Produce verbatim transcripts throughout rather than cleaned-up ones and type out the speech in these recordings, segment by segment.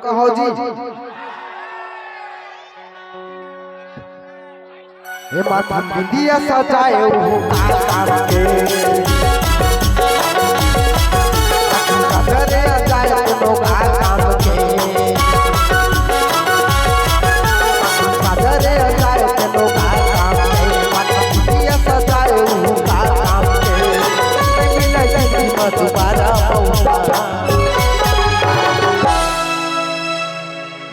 कहो जी। हे माथा बिंदिया सजाए हो का काम के। काजरे जाए कोनो का काम के। काजरे जाए कोनो का काम के। माथा बिंदिया सजाए हो का काम के। मिले जल्दी में दोबारा मौका।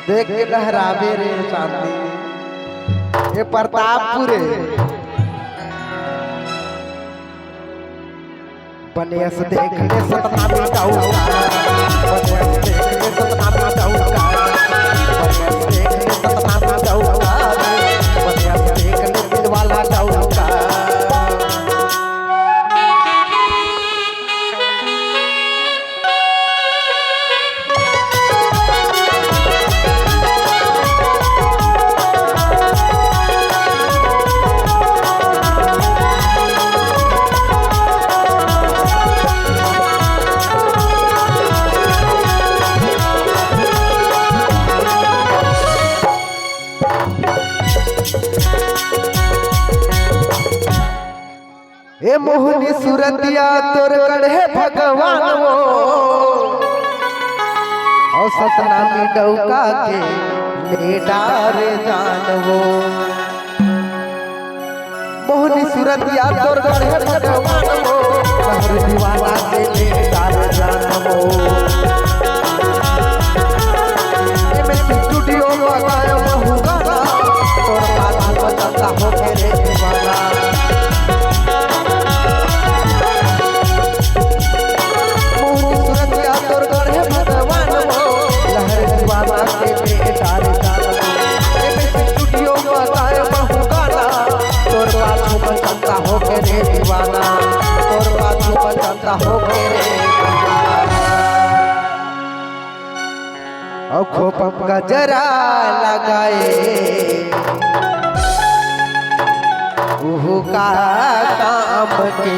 देख के लहरावे रे चांदी, ये प्रतापपुर है। बनिया से देख ले सतनामी डौका, बनिया से देख ले सतनामी डौका, बनिया से देख ले सतनामी डौका, बनिया से देख ले दिलवाला डौका। ए मोहनी सुरतिया तोर गढ़े भगवान वो, अउ सतनामी डौका के ले डारे जान वो। मोहनी सुरतिया तोर गढ़े भगवान वो, लहर दीवाना के ले डारे जान वो। एमे स्टूडियो में गायब हुआ ना, तोर बात बदलता हो के रे दीवाना। मोहनी सुरतिया तोर गढ़े भगवान वो, लहर दीवाना के बेटा रे जान। एमे स्टूडियो में गाए बहु गाना, तोर बात बदलता हो के रे दीवाना, तोर बात बदलता हो के रे दीवाना। अउ खोपम गजरा लगाए, उहू का काम के।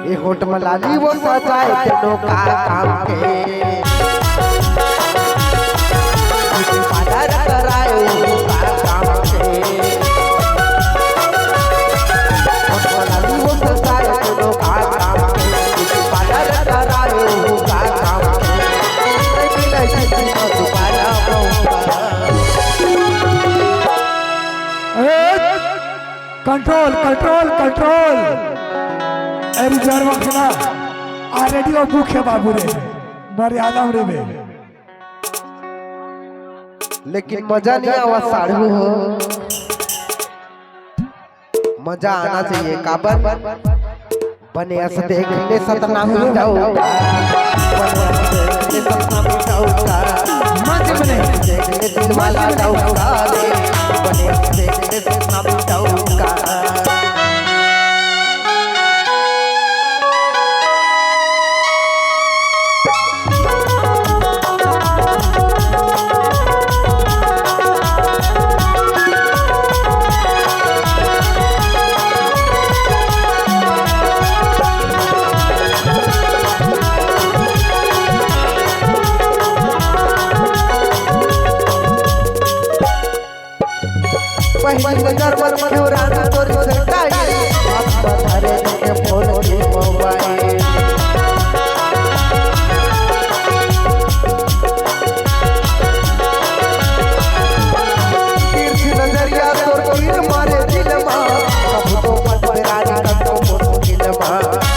ए होठ म लाली वो सजाए, तेनो का काम के। ब्यूटी पार्लर कराए, उहू का काम के। होठ म लाली वो सजाए, तेनो का काम के। ब्यूटी पार्लर कराए, उहू का काम के। ए, कंट्रोल, कंट्रोल, कंट्रोल। ए, रिजर्व रखना। आ रेडियो बुक है बाबू रे, मर्यादा रे बे। लेकिन मजा नहीं आवा साढ़ू हो। मजा आना चाहिए, काबर बने अस देख ले सतनामी डौका, बने अस देख ले सतनामी डौका, मजे बने। देख ले दिल वाला डौका रे, बने अस देख ले सतनामी डौका। पहिली नजर म देखेंव रानी तोर सगाई, हाथ म धरे देखे फोर जी मोबाइल। तिरछी नजरिया तोर तीर मारे दिल मा, कब तो पट पे रानी कब तो मुश्किल मा,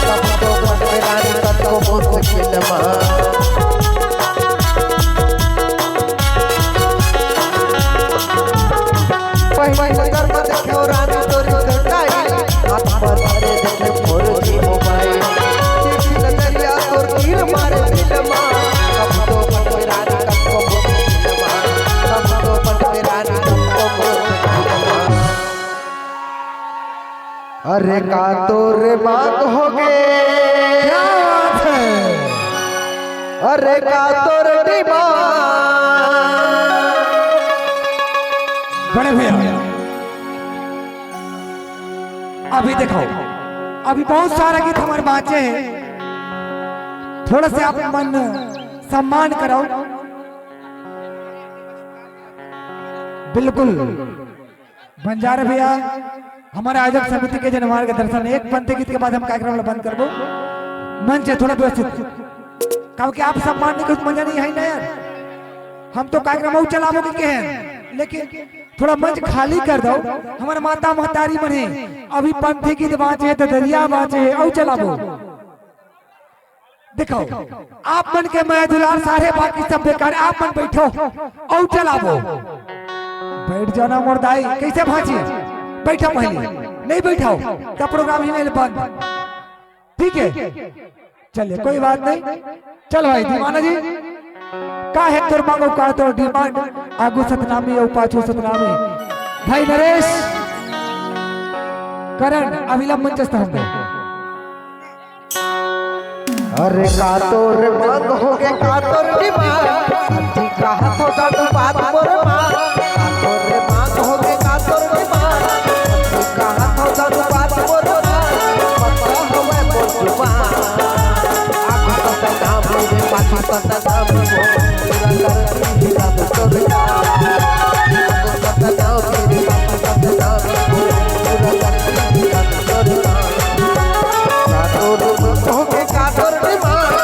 कब तो पट पे रानी कब तो मुश्किल मा। पहिली नजर म देखेंव रानी तोर सगाई, हाथ म धरे देखे फोर जी मोबाइल। तिरछी नजरिया तोर तीर मारे दिल मा, कब तो पट पे रानी कब तो मुश्किल मा, कब तो पट पे रानी कब तो मुश्किल मा। अरे का तोर मांग होगे? क्या बात है? अरे का तोर डिमांड? बड़े भैया, अभी देखो, अभी बहुत सारा गीत हमारे बाँचे हैं, थोड़ा से आप मन सम्मान कराओ। बिल्कुल। बंजारे भैया, हमर आयोजक समिति के जन मार्गदर्शन, एक पंथी गीत के बाद हम कार्यक्रम ला बंद करबो। मंच हे थोड़ा व्यवस्थित, काबर कि आप सम्मान नहीं करो तो मजा नहीं है ना यार। हम तो कार्यक्रम अउ चलाबो के कहेन, लेकिन थोड़ा मंच खाली कर दो। हमर माता महतारी मन हे, अभी पंथी गीत बाँचे हे, ददरिया बाँचे हे, अउ चलाबो। देखो, आप मन के मया दुलार सारे, बाकी सब बेकार। आप मन बैठो, अउ चलाबो। बैठ जाना मोर दाई, कैसे भांची? बैठो पहले, नहीं बैठो तो प्रोग्राम ही नहीं बंद। ठीक है, चलिए, कोई बात नहीं। चल भाई दीवाना जी, का हे तोर मांगो, का तोर डिमांड? आगू सतनामी अउ पाछू सतनामी। भाई नरेश, करण, अभिलंब मंचस्थ होंगे। अरे का तोर मांग होगे, का तोर डिमांड? सच्ची कहत हो जादू बात मोर माँ। का तोर मांग होगे, का तोर डिमांड? सच्ची कहत हो जादू बात मोर माँ। पता हवे मोर जुबान। आगू सतनामी रे, पाछू सतनामी हो। पूरा कर दी जादू तोर काम। आगू सतनामी रे, पाछू सतनामी हो। पूरा कर दी जादू तोर काम। का तोर मांग होगे, का तोर डिमांड?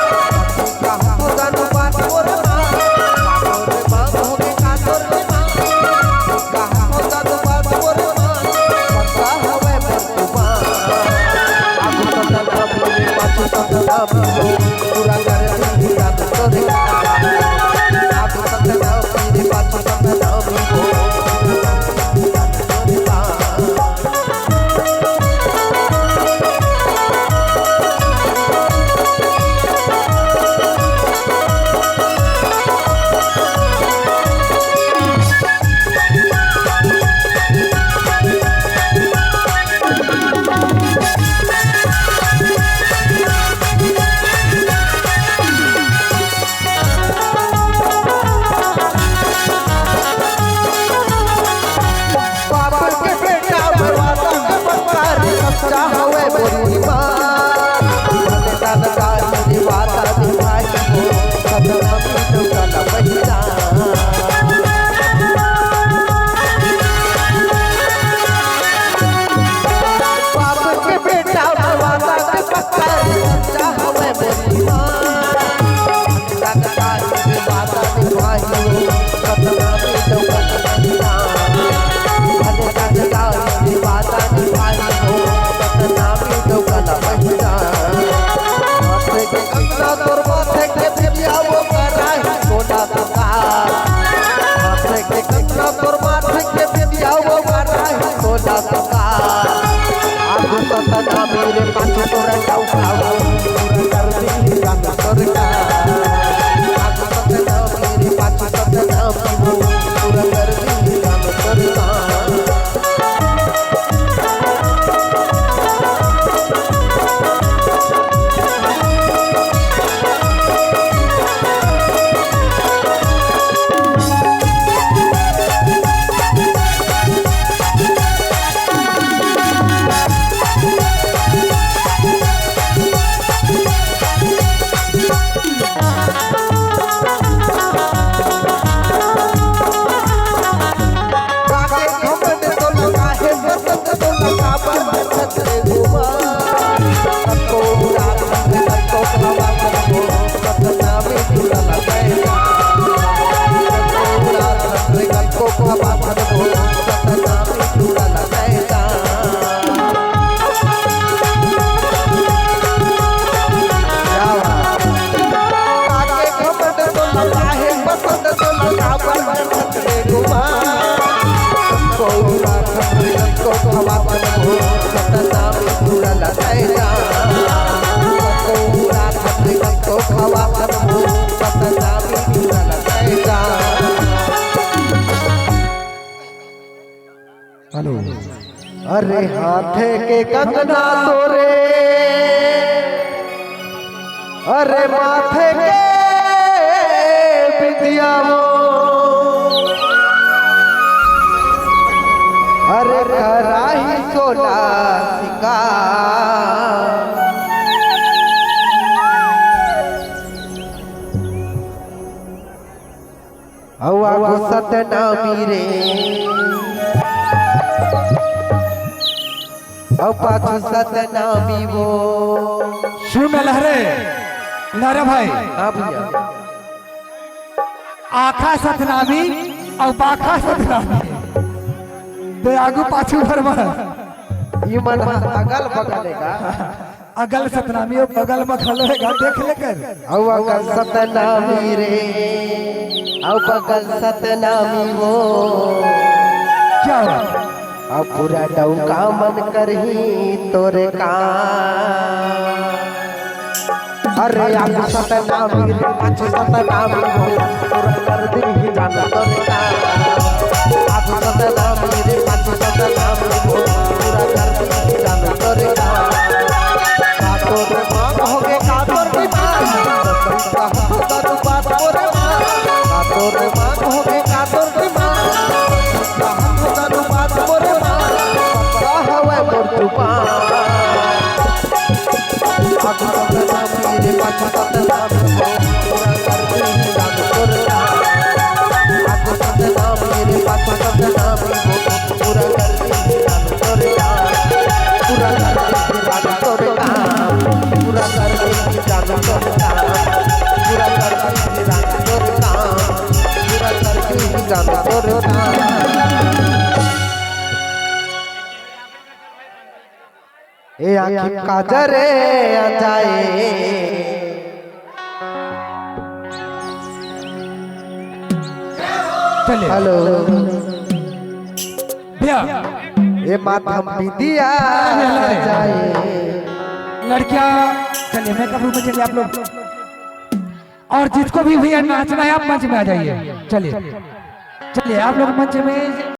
बाप के बेटा भरवाता के पत्थर सच्चा हवे मोरी माँ। भले दादा दादी वादा निभाई हो, सदमा तो कला पहिला। बाप के बेटा भरवाता के पत्थर सच्चा हवे मोरी माँ। आगू सतनामी रे, पाछू तोर काम, पूरा कर दी काम तोर काम। आगू सतनामी रे, पाछू सतनामी हो, पूरा कर दी काम तोर काम। हेलो। अरे हाथे के कंगना तोरे, अरे माथे के बिंदिया वो, अरे कराही सोना सिंगार। अउ आगू सतनामी रे, अउ पाछू सतनामी वो। सुन लहरे, लहरे भाई। हाँ भैया। आखा सतनामी अउ पाखा सतनामी। ते आगू पाछू भर बर। ई मन ह अगल बगल हे का? अगल सतनामी अउ बगल म घलो हे गा, देख ले कर। अउ अगल सतनामी रे, अउ बगल सतनामी वो। क्या हुआ? अउ पूरा डौका मन करही तोरे काम। अरे आगू सतनामी रे, पाछू सतनामी वो, पूरा कर दिही जान तोरे काम। आगू सतनामी रे, पाछू सतनामी वो, पूरा कर दिही जान तोरे काम। का तोर मांग होगे, का तोर डिमांड? कहा तो बात मोरे मांग। का तोर मांग होगे, का तोर डिमांड? कहा तो बात मोरे मांग। पक्का हवय मोर जुबान। आगू सतनामी रे, पाछू सतनामी वो, पूरा कर दिही जान तोरे काम। आगू सतनामी रे, पाछू सतनामी वो, पूरा कर दिही जान तोरे काम। पूरा कर दिही जान तोरे काम। पूरा कर दिही जान तोरे काम। पूरा कर दिही जान तोरे काम। पूरा कर दिही जान तोरे काम। ए आँखी काजर आ जाए। चलिए। हेलो। भैया। ए माथम बिंदिया आ जाए। लड़कियाँ, चलिए makeup room में चलिए आप लोग। और जिसको भी भैया नाचना है आप मंच में आ जाइए। चलिए, चलिए आप लोग मंच में।